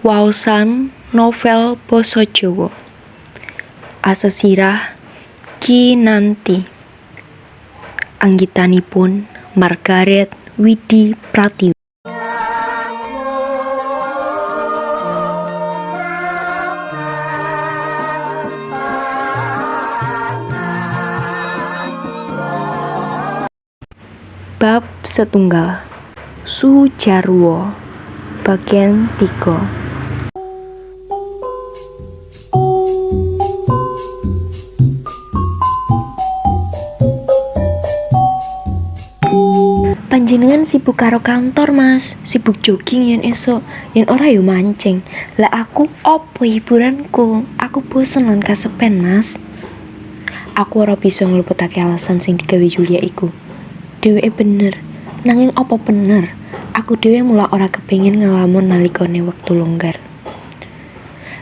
Waosan novel basa Jawa Asesirah Kinanthi Anggitanipun Margaret Widi Pratiwi. Bab setunggal Sujarwo bagian 3. Panjenengan sibuk karo kantor, Mas, sibuk jogging yen esuk, yen ora yo mancing. Lah aku opo hiburanku? Aku bosen lan kasepen, Mas. Aku ora bisa ngluputake alasan sing digawe Yulia iku. Dheweke bener, nanging opo bener? Aku dhewe mula ora kepengin ngelamun nalikane wektu longgar.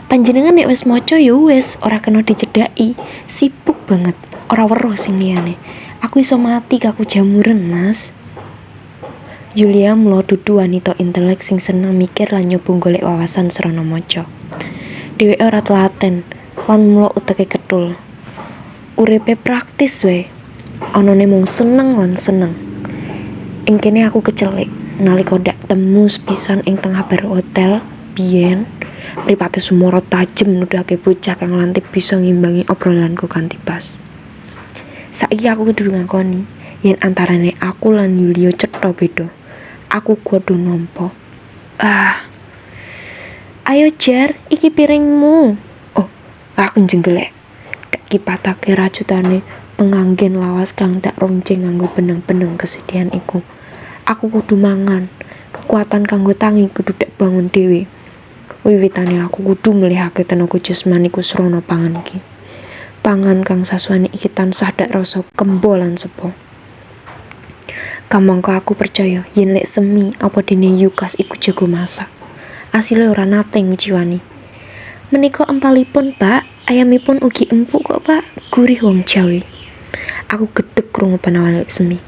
Panjenengan nek wis maca ya wis, ora kena dicedhaki. Sibuk banget, ora weruh sing liyane. Aku iso mati kaku jamuran, Mas. Yulia mula dudu wanita intelek sing seneng mikir lan nyoba golek wawasan srana maca. Dheweke ora telaten lan mula uteke ketul. Uripe praktis wae. Anane mung seneng lan seneng. Ing kene aku kecelik nalika ndak temu sepisan ing tengah bar hotel biyen. Mripate sumara tajem nuduhake bocah kang lantip bisa ngimbangi obrolanku kanthi pas. Saiki aku kudu ngakoni yen antarane aku lan Yulia cetha beda. Aku kudu nampa. Ah. Ayo Jar, iki piringmu. Oh, aku njenggelek. Dak kipatake rajutane penganggen lawas kang dak ronceng nganggo benang-benang kesedihan iku. Aku kudu mangan. Kekuatan kanggo tangi kudu dak bangun dhewe. Wiwitane aku kudu melihake tenaga jasmaniku srana pangan iki. Pangan kang sasuwene iki tansah dak rasa kembo lan sepo. Kamangka aku percaya yen lek semi apa dene Yukas iku jago masak. Asile ora nate nguciwani. Menika empalipun, Pak. Ayamipun ugi empuk kok, Pak. Gurih wong Jawi. Aku gedhek krungu panawan lek semi.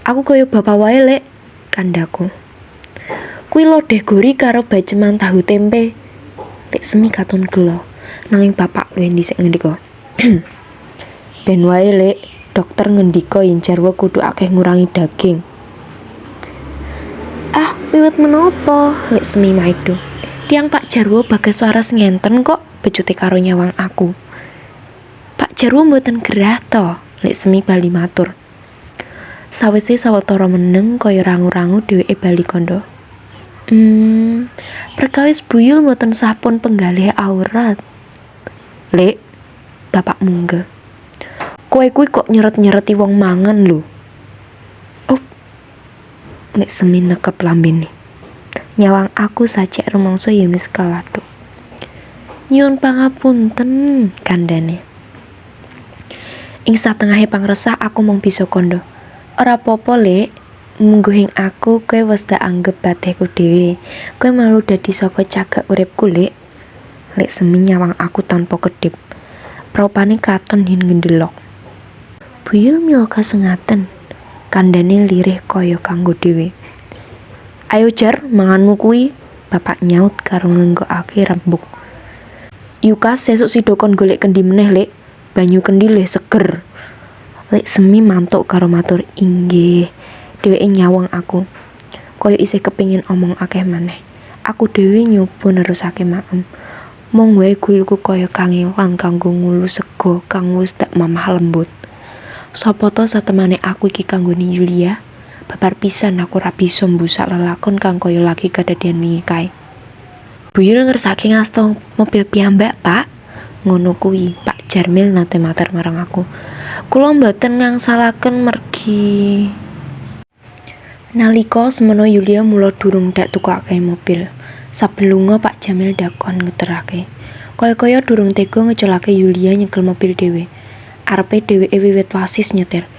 Aku kaya bapak wae lek kandhaku. Kuwi lodeh gori karo baceman tahu tempe. Lek semi katon gelo, nanging bapak luwih dhisik ngendika. Ben wae lek, dokter ngendika yen jarwo kudu akeh ngurangi daging. Ah, wiwit menapa? Lek semi maido. Tiang Pak Jarwo bagas waras ngenten kok, becute karo nyawang aku. Pak Jarwo mboten gerah to? Lek semi bali matur. Sawise sawetara meneng kaya rangu-rangu dheweke bali kandha. Perkawis buyul mboten sah pun penggalih aurat. Lek, bapak munggel. Kowe kuwi kok nyeret-nyereti wong mangan lho. Oh, nek semi nekep lambene. Nyawang aku sajek rumangsa yen wis kaladuk. Nyuwun pangapunten, kandhane. Ing satengahe pangresah aku mung bisa kandha. Ora apa-apa, Lek. Mungguhing aku kowe wis dak anggep batihku dhewe. Kowe malu dadi saka cagak uripku, Lek. Lek semi nyawang aku tanpa kedhip. Praupane katon yen ngendelok. Buyul mila kasengaten. Kandhane lirih kaya kanggo dhewe. Ayo Jar, manganmu kuwi. Bapak nyaut karo ngenggokake rembug. Yukas sesuk sida kon golek kendi meneh, Lek. Banyu kendi luwih seger. Lek semi mantuk karo matur inggih. Dheweke nyawang aku. Kaya isih kepingin omong akeh maneh. Aku dhewe nyoba nerusake maem. Mung wae guluku kaya kangelan kanggo ngulu sega kang wis dak mamah lembut. Sapa to satemene aku iki kanggone Yulia? Babar pisan aku ora bisa mbusak lelakon kang kaya lagi kadadean wingi kae. Buyul ngersake ngasta mobil piyambak, Pak. Ngono kuwi, Pak Jarmil nate matur marang aku. Kula mboten ngangsalaken mergi nalika semana Yulia mula durung dak tukokake mobil. Saben lunga Pak Jamil dakon ngeterake. Kaya-kaya durung tega ngeculake Yulia nyekel mobil dhewe. Arepe dheweke wiwit wasis nyetir.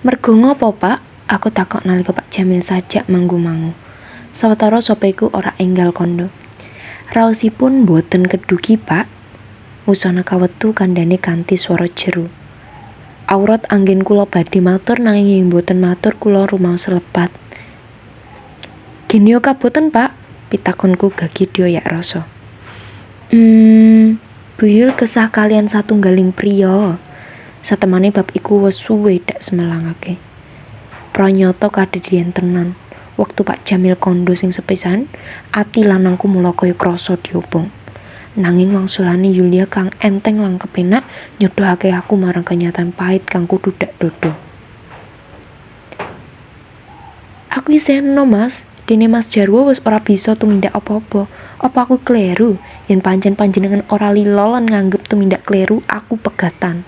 Mergo ngopo, Pak? Aku takok nalika Pak Jamil sajak manggu-mangu. Sawetara sopirku ora enggal kandha. Raosipun mboten kedugi, Pak. Wusana kawetu kandhane kanthi swara jeru. Aurat anggen kula badhe matur nanging yen mboten matur kula rumaos lepat. Genio kaboten, Pak. Pitakonku gagi dioyak rasa. Buyul kesah kalian satunggaling priya. Satemene bab iku wis suwe dak semelangake. Pranyata kadadian tenan. Wektu Pak Jamil kondo sing sepisan, ati lanangku mula kaya krasa diobong. Nanging wangsulane Yulia kang enteng lan kepenak nyodohake aku marang kenyataan pahit kang kudu dak dodo. Aku isih enom, Mas. Dene Mas Jarwo wis ora bisa tumindak apa-apa. Apa aku kleru? Yen pancen panjenengan ora lila lan nganggep tumindak kleru, aku pegatan.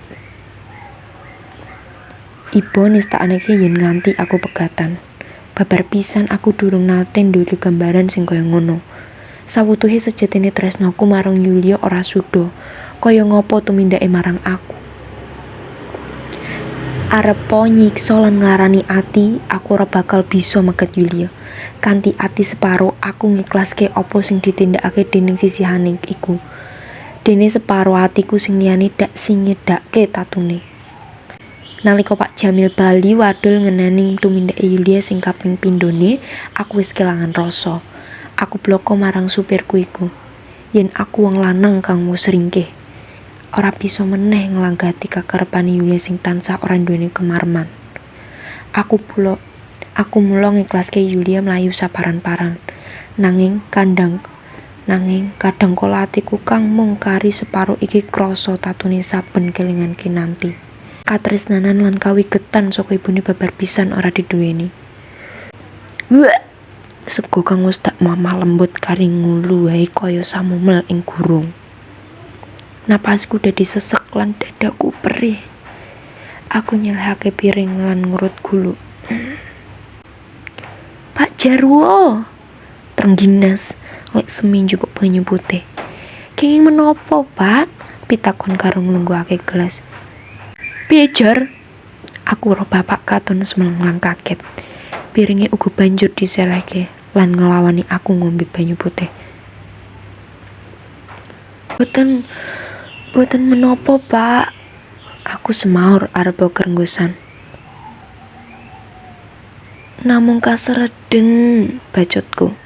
Iba nistakake yen nganti aku pegatan. Babar pisan aku durung nate duwe gegambaran sing kaya ngono. Sawutuhe sejatine tresnaku marang Yulia ora suda, kaya ngapa tumindake marang aku. Arepa nyiksa lan nglarani ati, aku ora bakal bisa megat Yulia. Kanthi ati separo, aku ngiklaske apa sing ditindakake dening sisihane iku. Dene separo atiku sing liyane dak singedake tatune. Nalika Pak Jamil bali wadul ngenani tumindake Yulia sing kaping pindhone, aku wis kelangan rasa. Aku bloko marang supirku iku. Yen aku wong lanang kang wis ringkih, ora bisa meneh nglanggati kakarepane Yulia sing tansah ora nduweni kemarman. Aku mula ngiklaske Yulia mlayu saparan-paran. Nanging kadang kala atiku kang mung kari separo iki krasa tatune saben kelingan kinanti. Katresnanan lan kawigetan saka ibune babar pisan ora diduweni. Wah, sego kang wis dak mamah lembut kari ngulu wae kaya samumel ing gurung. Napasku dadi sesek lan dadaku perih. Aku nyelehake piring lan ngurut gulu. Pak Jarwo, trengginas lek semi njupuk banyu putih. Kenging menapa, Pak? Pitakon karo nglungguhake gelas. Piye, Jar? Aku weruh bapak katon semelang kaget. Piringe uga banjur diselehke lan nglawani aku ngombe banyu putih. Boten menapa, Pak. Aku semaur arep krenggosan. Namung kasereden bacotku.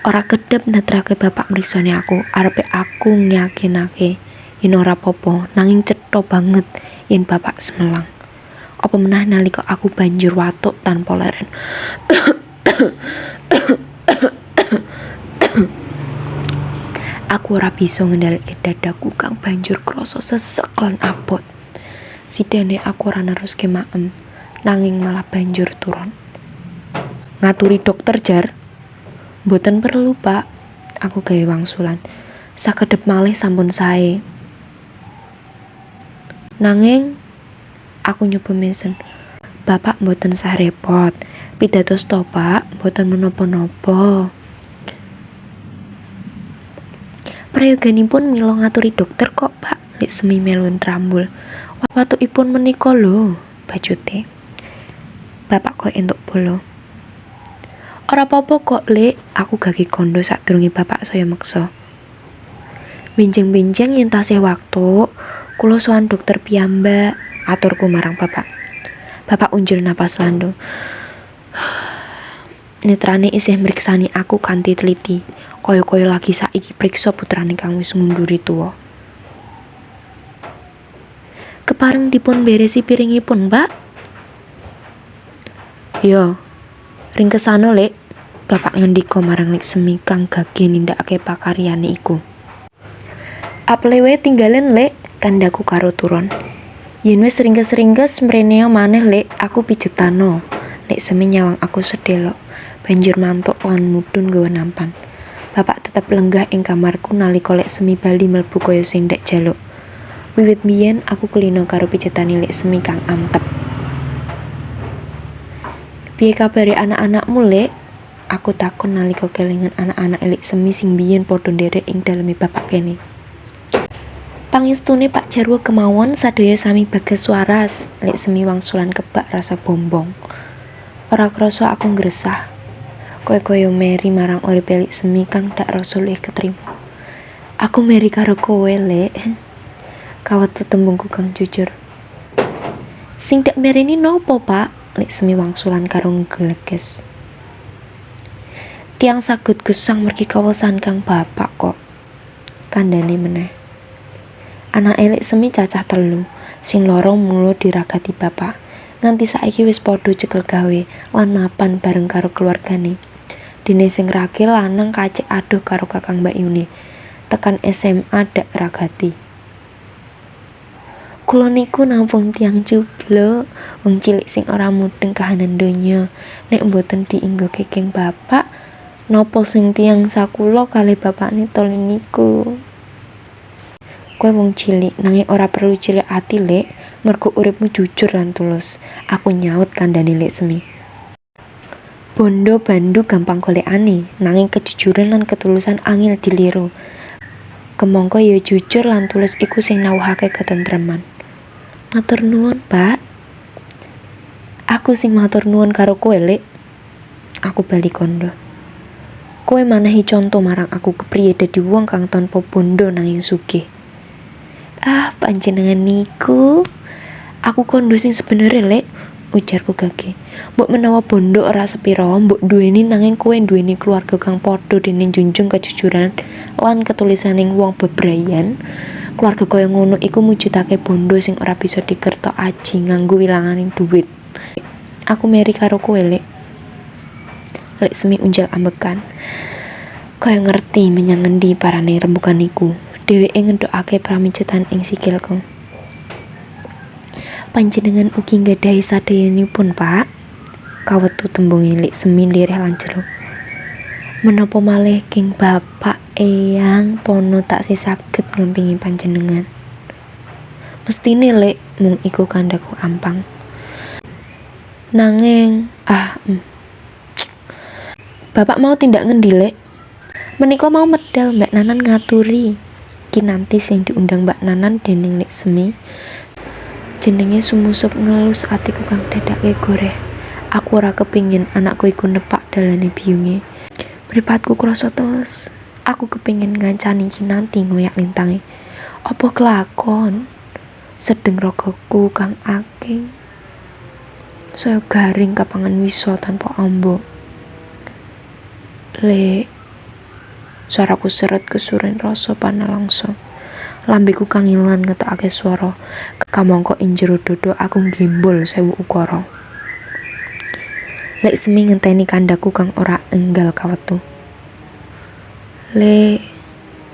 Ora kedep netrake bapak mriksani aku, arepe aku ngyakinake yen ora apa-apa, nanging cetha banget yen bapak semelang. Apa menah nalika aku banjur watuk tanpa leren. Aku ora bisa ngendhaleke dadaku kang banjur krasa sesek lan abot. Sidane aku ora neruske maem, nanging malah banjur turun. Ngaturi dokter, Jar. Mboten perlu, Pak. Aku gawe wangsulan. Sakedhep malih sampun sae. Nanging aku nyoba mesen. Bapak mboten sah repot. Pidatos to, Pak, mboten menapa-napa. Prayoganipun mila ngaturi dokter kok, Pak. Lik semi melu trambul. Watukipun menika lho, bacute. Bapak kok entuk bolo. Ora apa-apa kok, Lik. Aku gage kondo sadurunge bapak saya meksa. Benjeng-benjeng yen tasih waktu, kula sowan dokter piyambak, aturku marang bapak. Bapak unjul napas landung. Netrane isih mriksani aku kanthi teliti, kaya-kaya lagi saiki priksa putrane kang wis ngunduri tuwa. Kepareng dipun beresi piringipun, Pak? Yo, ringkesana, Lik. Bapak ngendika marang Lik Semi kang gage nindakake pakaryane iku. Apele wae tinggalen, Lik, kandhaku karo Turon. Yen wis ringkes-ringkes mreneo maneh, Lik, aku pijetano. Lik Semi nyawang aku sedelok, banjur mantuk lan mudhun nggawa nampan. Bapak tetep lenggah ing kamarku nalika Lik Semi bali mlebu kaya sing ndak jaluk. Wiwit biyen aku kulino karo pijetane Lik Semi kang antep. Piye kabare anak-anakmu, Lik? Aku takon nalika kelingan anak-anak Lik Semi sing biyen padha nderek ing daleme bapak kene. Pangestune Pak Jarwo kemawon sadaya sami bagas waras. Lik Semi wangsulan kebak rasa bombong. Ora krasa aku ngresah. Kaya-kaya meri marang uripe Lik Semi kang dak rasa luwih ketrima. Aku meri karo kowe, Lik. Kawat tetembungku kang jujur. Sing dak mereni nopo, Pak? Lik Semi wangsulan karo nggleges. Tiang saged gesang mergi kawelasan kang bapak kok. Kandhane meneh. Anake Lik Semi cacah telu, sing loro mula diragati bapak. Nganti saiki wis padha cekel gawe lan mapan bareng karo keluargane. Dene sing ragil lanang kacek adoh karo kakang mbakyune. Tekan SMA dak ragati. Kula niku namung tiyang cubluk, wong cilik sing ora mudheng kahanan donya. Nek mboten diinggoke keng bapak, napa sing tiyang sakula kalih bapakne Tolin niku. Kowe wong cilik nanging ora perlu cilik ati, Lik, mergo uripmu jujur lan tulus. Aku nyaut kandhane Lik Semi. Bondo bandu gampang golekane, nanging kejujuran lan ketulusan angel diliru. Kemangka ya jujur lan tulus iku sing nawuhake ketentreman. Matur nuwun, Pak. Aku sing matur nuwun karo kowe, Lik. Aku bali kandha. Kowe manehi conto marang aku kepriye dadi wong kang tanpa bondo nanging sugih. Ah, panjenengan niku. Aku kandha sing sebenere, Lik, ujarku gage. Mbok menawa bondo ora sepira mbok duweni nanging kowe duweni keluarga kang padha dene njunjung kejujuran lan ketulusaning wong bebrayan. Keluarga kaya ngono iku mujudake bondo sing ora bisa dikertok aji nganggo wilanganing dhuwit. Aku meri karo kowe, Lik. Lik Semi unjal ambekan. Kaya ngerti menyang ngendi parane rembugan iku. Dheweke ngedhokake pramijetan ing sikilku. Panjenengan ugi nggadahi sadayanipun, Pak. Kawetu tembunge Lik Semi lirih lan jero. Menapa malih king bapak eyang pono taksih saged ngampingi panjenengan. Mestine, Lik, mung iku kandhaku ampang. Nanging, Bapak mau tindak ngendi, Lik? Menika mau medal Mbak Nanan ngaturi. Kinanti sing diundang Mbak Nanan dening Lik Semi. Jenenge sumusup ngelus atiku kang dadake goreh. Aku ora kepingin anakku iku nepak dalane biyunge. Mripatku krasa teles. Aku kepingin ngancani Kinanti ngoyak lintange. Apa kelakon? Sedeng ragaku kang aking. Saya garing kapangan wisa tanpa amba. Lek, suaraku seret kesuren rasa panalangsa. Lambeku kangelan ngetokake swara. Kamangka ing jero dada aku nggembol sewu ukara. Lek Semi ngenteni kandhaku kang ora enggal kawetu. Lek,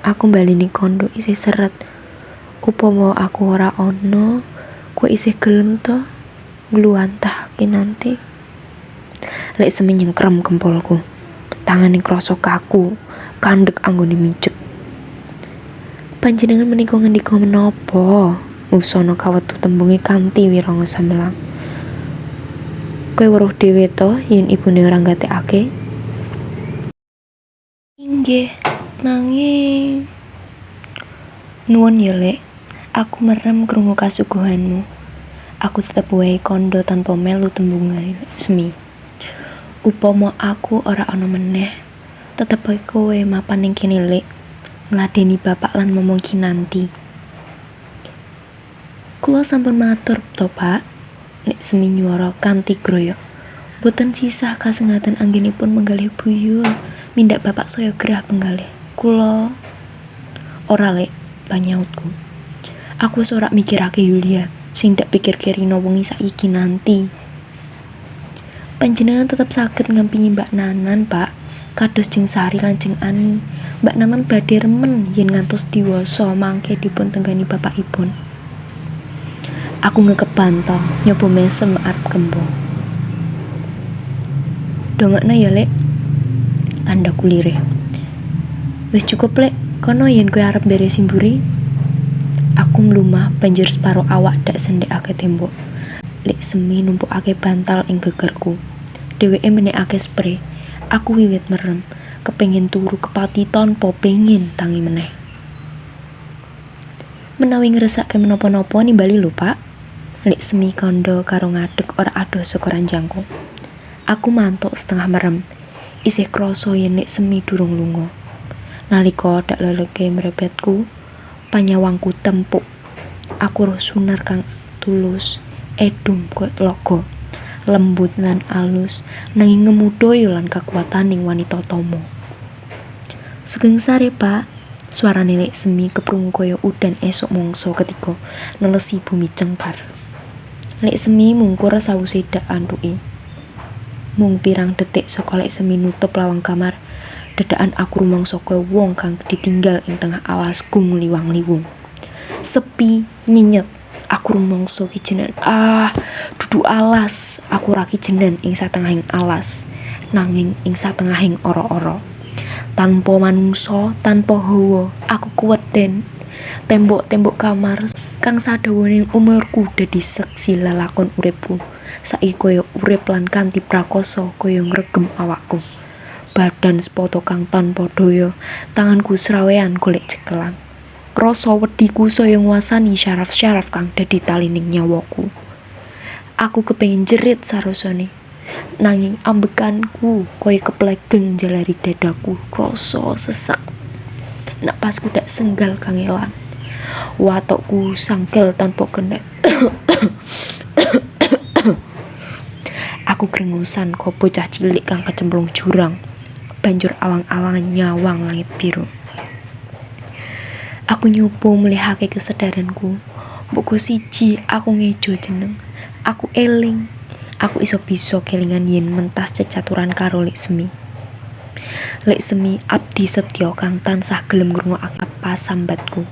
aku mbaleni kandha isih seret. Upama aku ora ana, kowe isih gelem to ngluwantah Kinanti? Lek Semi nyengkrem kempulku. Tangane krasa kaku, kandhek anggone mijet. Panjenengan menika ngendika menapa? Wusana kawetu tembunge kanthi wiranga samelang. Kowe weruh dhewe to yen ibune ora nggatekake? Inggih, nanging nuwun ya, Lek. Aku merem krungu kasuguhanmu. Aku tetep wae kandha tanpa melu tembungane Lek Semi. Upama aku ora ana meneh, tetep wae kowe mapan ning kene, Lek. Ngladeni bapak lan momong Kinanti. Kula sampun matur to, Pak. Lik Semi nyuwara kanthi groyok. Boten sisah kasengatan anggenipun menggalih buyul. Mindak bapak saya gerah penggalih. Kula ora, Lek, panyautku. Aku wis ora mikirake Yulia, sing dak pikirke rina wengi saiki Kinanti. Panjenengan tetep saged ngampingi Mbak Nanan, Pak. Kados Jeng Sari lan Jeng Ani. Mbak Nanan badhe remen yen ngantos diwasa mangke dipun tenggani bapakipun. Aku ngekep bantal, nyoba mesem arep kembo. Dongakno ya, Lek. Kandhaku lirih. Wis cukup, Lek. Kono yen kowe arep beresi mburi. Aku mlumah banjur separo awak dak sendhekake tembok. Lik Semi numpukake bantal ing gegerku. Dheweke menekake spray. Aku wiwit merem, kepengin turu kepati tanpa pengin tangi meneh. Menawi ngersake menapa-napa nimbali lho, Pak. Lik Semi kandha karo ngadeg ora adoh saka ranjangku. Aku mantuk setengah merem. Isih krasa yen Lik Semi durung lunga. Nalika dak leleke mrepetku, panyawangku tempuk. Aku roh Sunar kang tulus, edum koyo tlaga. Lembut lan alus, nanging ngemu daya lan kakuwataning wanita tama. Sugeng sare, Pak. Suarane Lek Semi keprungu kaya udan esuk mangsa ketiga nelesi bumi cengkar. Lek Semi mungkur sawuse dak anthuki. Mung pirang detik saka Lek Semi nutup lawang kamar, dadakan aku rumangsa kaya wong kang ditinggal ing tengah alas gung liwang-liwung. Sepi, nyenyet, aku rumangsa kijenan. Ah, dudu alas, aku ora kijenan ing satengahing alas, nanging ing satengahing ora-ora. Tanpa manungsa, tanpa hawa, aku kuweden. Tembok-tembok kamar kang sadawaning umurku dadi seksi lelakon uripku, saiki kaya urip lan kanthi prakosa kaya ngregem awakku. Badan sepoto kang tanpa daya, tanganku srawean golek cekelan. Rasa wediku saya nguasani syaraf-syaraf kang dadi talining nyawaku. Aku kepengin jerit sarasane. Nanging ambekanku kaya keplegeng njalari dadaku krasa sesek. Napasku dak senggal kangelan. Watokku sangkel tanpa kendali. Aku grengosan kaya bocah cilik kang kecemplung jurang. Banjur awang-awangan nyawang langit biru. Aku nyoba mulihake kesadaranku. Mboko siji aku ngejo jeneng. Aku eling. Aku iso bisa kelingan yen mentas cecaturan karo Lek Semi. Lek Semi abdi setya kang tansah gelem ngrungokake pasambatku.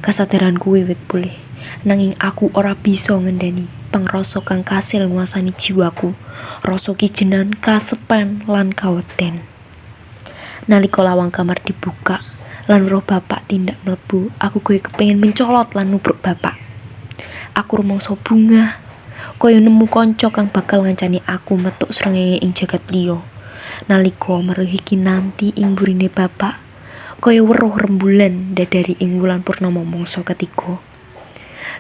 Kasadaranku wiwit pulih, nanging aku ora bisa ngendani pangrasa kang kasil nguasani jiwaku, rasa kijenan, kasepen lan kaweden. Nalika lawang kamar dibuka lan weruh bapak tindak mlebu, aku kaya kepengin mencolot lan nubruk bapak. Aku rumangsa bungah, kaya nemu kanca kang bakal ngancani aku metuk srengenge ing jagat liya. Nalika meruhi Kinanti ing burine bapak, kaya weruh rembulan ndadari ing wulan purnama mangsa ketiga.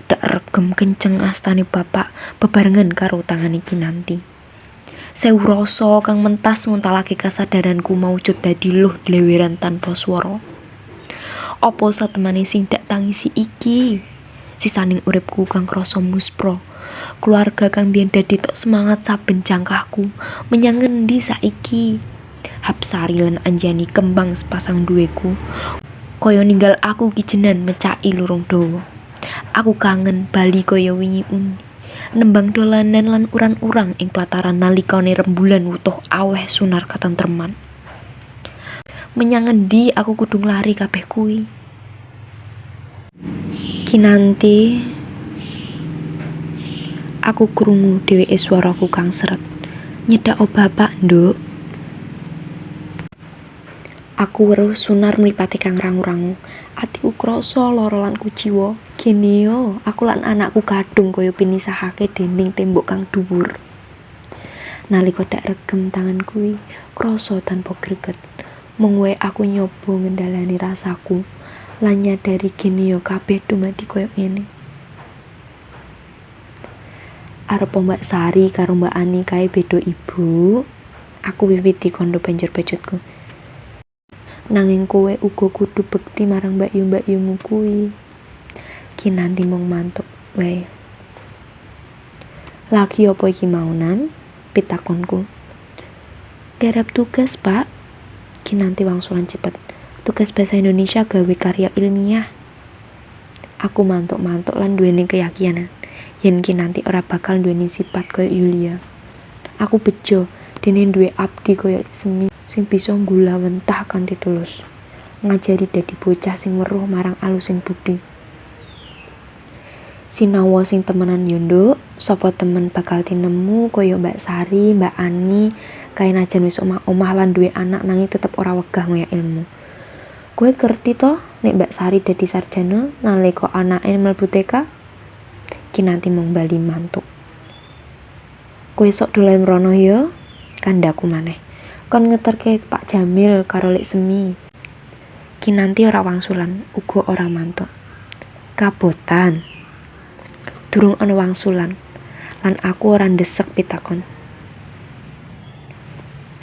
Dak regem kenceng astane bapak bebarengan karo tangane Kinanti. Sewu rasa kang mentas nguntalake kasadaranku maujud dadi luh dleweran tanpa swara. Apa satemene sing dak tangisi iki? Sisaning uripku kang krasa muspra. Keluarga kang biyen dadi tok semangat saben jangkahku, menyang ngendi saiki? Hapsari lan Anjani kembang sepasang duweku. Kaya ninggal aku kijenan mecaki lurung dawa. Aku kangen bali kaya wingi uni. Nembang dolanan lan uran-urang ing plataran nalikane rembulan wutuh aweh sunar katentreman. Menyang ngendi aku kudu nglari kabeh kuwi? Kinanti, aku krungu dheweke swaraku kang seret. Nyedhako bapak, Nduk. Aku weruh Sunar mripate kang rangu-rangu. Atiku krasa lara lan kuciwa. Geneo, aku lan anakku kadung kaya pinisahake dening tembok kang dhuwur. Nalika dak regem tangan kuwi, krasa tanpa greget. Mung wae aku nyoba ngendhaleni rasaku lan nyadari geneo kabeh dumadi kaya ngene. Arepa Mbak Sari karo Mbak Ani kae beda ibu. Aku wiwiti kandha banjur bacutku. Nanging kowe uga kudu bekti marang mbakyu-mbakyumu kuwi. Kinanti mung mantuk wae. Lagi apa iki mau, Nan? Pitakonku. Garap tugas, Pak. Kinanti wangsulan cepet. Tugas bahasa Indonesia gawe karya ilmiah. Aku mantuk-mantuk lan duweni keyakinan yen Kinanti ora bakal duweni sipat kaya Yulia. Aku bejo dene duwe abdi kaya Semi sing bisa nggulawentah kanthi tulus. Ngajari dadi bocah sing weruh marang alusing budi. Sinawa sing temenan yo, Nduk, sapa temen bakal tinemu kaya Mbak Sari, Mbak Ani, kae najan wis omah-omah lan duwe anak nanging tetep ora wegah ngoyak ilmu. Kowe ngerti to nek Mbak Sari dadi sarjana nalika anake mlebu TK? Kinanti mung bali mantuk. Kowe sok dolan mrono ya, kandhaku maneh. Kon ngeterke Pak Jamil karo Lek Semi. Kinanti ora wangsulan, uga ora mantuk. Kabotan. Durung ana wangsulan, lan aku ora ndesek pitakon.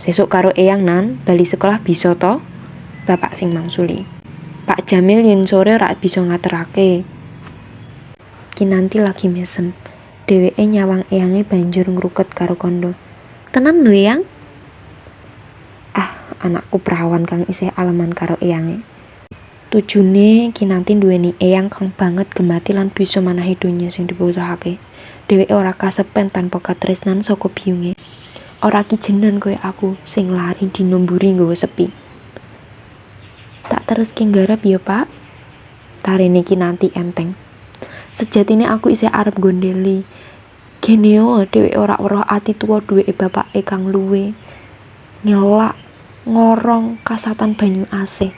Sesuk karo Eyang Nan, bali sekolah bisa to? Bapak sing mangsuli. Pak Jamil yen sore ora bisa ngaterake. Kinanti lagi mesem. Dheweke nyawang eyange banjur ngruket karo kandha. "Tenan lho, Eyang." Ah, anakku prawan kang isih aleman karo eyange. Tujune Kinanti nduweni eyang kang banget gemati lan bisa manahi donya sing dibutuhake. Dheweke ora kasepen tanpa katresnan saka biyunge. Ora kijenan kaya aku sing lari dina mburi nggawa sepi. "Tak teruske nggarap ya, Pak." Tarene Kinanti enteng. Sejatine aku isih arep nggondheli. Geneo dheweke ora weruh ati tuwa duweke bapake kang luwe, ngelak, ngorong kasatan banyu asih.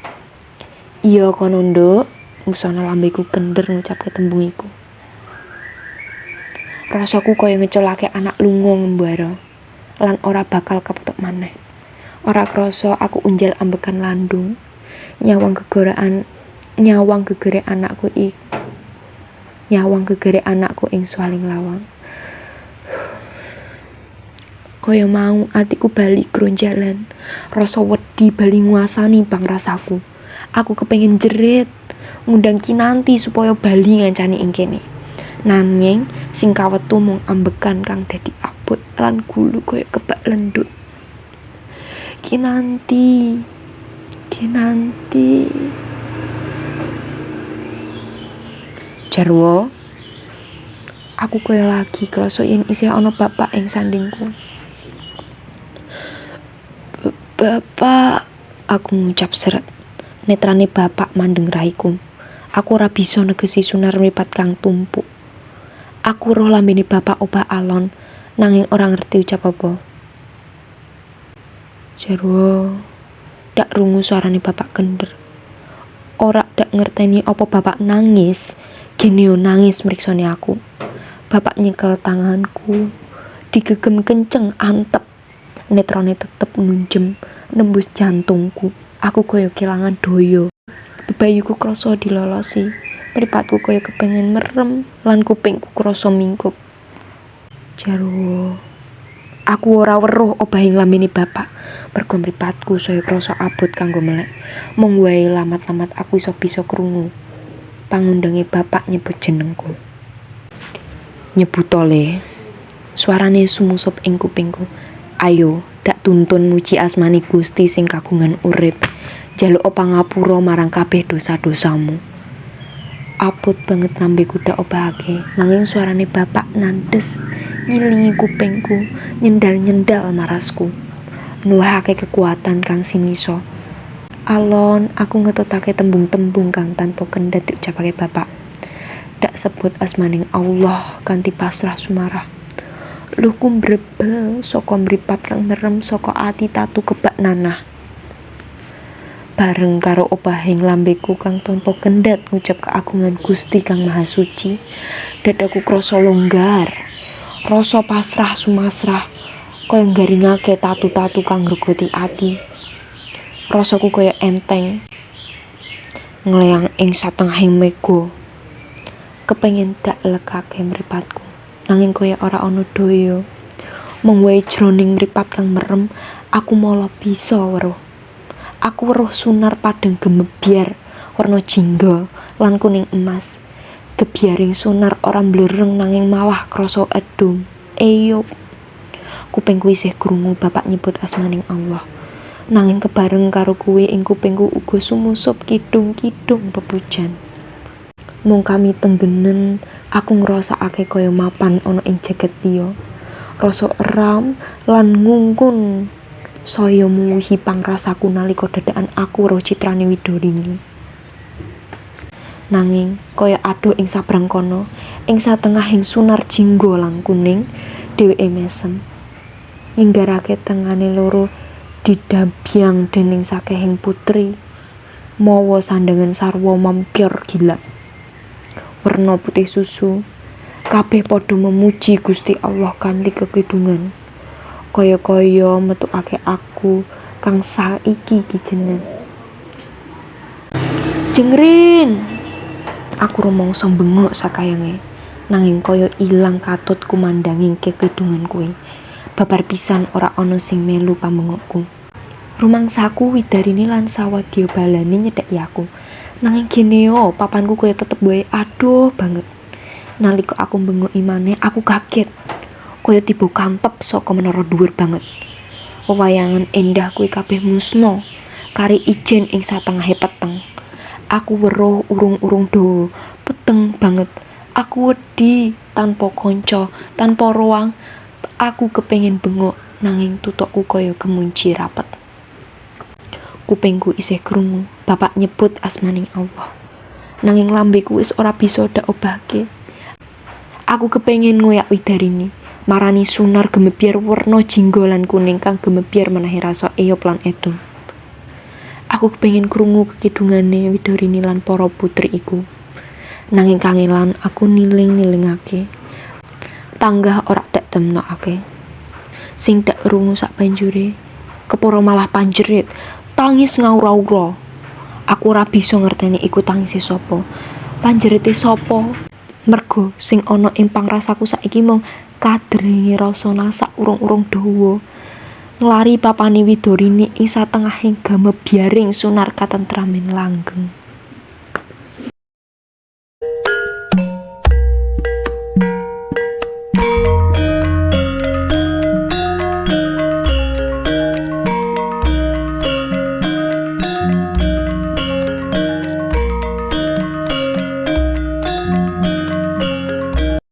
"Iya kono, Nduk," wusana lambeku kendher ngucapke tembung iku. Rasaku kaya ngeculake anak lunga ngembara lan ora bakal kepethuk maneh. Ora krasa aku unjal ambekan landung. Nyawang gegere anakku ing suwaling lawang. Kaya mau atiku bali gronjalan. Rasa wedi bali nguasani pangrasaku. Aku kepengin jerit, ngundang Kinanti supaya bali ngancani ing kene. Nanging sing kawetu mung ambekan kang dadi abot lan gulu kaya kebak lendut. Kinanti, Kinanti. Jarwo, aku kaya lagi krasa yen isih ana bapak ing sandingku. Bapak, aku ngucap seret. Netrane bapak mandeng raiku. Aku ora bisa negesi sunar mripat kang tumpuk. Aku roh lambene bapak obah alon, nanging ora ngerti ucap apa. Jarwo, dak rungu suarane bapak kendher. Ora dak ngerteni apa bapak nangis. Geneo nangis mriksani aku. Bapak nyekel tanganku, digegem kenceng antep. Netrane tetep nunjem nembus jantungku. Aku kaya kelangan daya. Bebayuku krasa dilolosi. Mripatku kaya kepengen merem lan kupingku krasa mingkup. Jarwo, aku ora weruh obahing lambene bapak. Mergo mripatku saya krasa abot kanggo melek. Mung wae lamat-lamat aku iso bisa krungu pangundange bapak nyebut jenengku. "Nyebuto, Le." Suarane sumusup ing kupingku. "Ayo, dak tuntun muji asmane Gusti sing kagungan urip. Jaluk pangapura marang kabeh dosa-dosamu." Abot banget lambeku dak obahake, nanging suarane bapak nandes ngilingi kupingku, nyendal-nyendal marasku. Nuwuhake kekuatan kang sinisa. Alon aku ngetutake tembung-tembung kang tanpa kendhat diucapake bapak. Dak sebut asmaning Allah kanthi pasrah sumarah. Luhku mbrebel saka mripat kang merem saka ati tatu kebak nanah. Bareng karo obahing lambeku kang tanpa kendhat ngucap keagungan Gusti kang Maha Suci, dadaku krasa longgar. Rasa pasrah sumasrah kaya nggaringake tatu-tatu kang ngrogoti ati. Rasaku kaya enteng ngleyang ing satengahing mega. Kepengin dak lekake mripatku, nanging kaya ora ana daya. Mung wae jroning mripat kang merem, aku mala bisa weruh. Aku weruh sunar padhang gemebyar werna jingga lan kuning emas. Gebyaring sunar ora mblureng nanging malah krasa edhum, eyup. Kupingku isih krungu bapak nyebut asmaning Allah. Nanging kebareng karo kuwi ing kupingku uga sumusup kidung-kidung pepujan. Mung kami tenggenen, aku ngrasakake kaya mapan ana ing jagat liya. Rasa eram lan ngungkun saya muwuhi pangrasaku nalika dadakan aku weruh citrane Widorini. Nanging kaya adoh ing sabrang kono, ing satengahing sunar jingga lan kuning, dheweke mesem. Nginggarake tengane loro didhabyang dening sakehing putri mawa sandhangan sarwa mampyor gilap werna putih susu. Kabeh padha memuji Gusti Allah kanthi kekidungan, kaya-kaya metukake aku kang saiki kijenen. "Jengrin!" Aku rumangsa bengok sakayange, nanging kaya ilang katut kumandhanging kekidungan kuwi. Babar pisan ora ana sing melu pambengokku. Rumangsaku Widarini lan sawadya balane nyedhaki aku. Nanging geneo papanku kaya tetep wae adoh banget. Nalika aku bengok maneh, aku kaget. Kaya tiba kantep saka menara dhuwur banget. Wewayangan endah kuwi kabeh musna. Kari ijen ing satengahe peteng. Aku weruh urung-urung dawa, peteng banget. Aku wedi tanpa kanca, tanpa ruang. Aku kepengin bengok nanging tutukku kaya kemunci rapet. Kupingku isih krungu bapak nyebut asmaning Allah. Nanging lambeku wis ora bisa dak obahke. Aku kepengin ngoyak Widarini, marani sunar gemebyar werna jingga lan kuning kang gemebyar menehi rasa eyop lan edum. Aku kepengin krungu kekidungane Widarini lan para putri iku. Nanging kangelan aku niling-nilingake. Panggah ora dak temnokake. Sing dak krungu sak banjure, kepara malah panjerit, tangis ngaura-ura. Aku ora bisa ngerteni iku tangise sapa. Panjerite sapa? Merga sing ana ing pangrasaku saiki mung kadrenge rasana sak urung-urung dawa. Nglari papane Widorini ing satengahing gamebyaring sunar katentraman langgeng.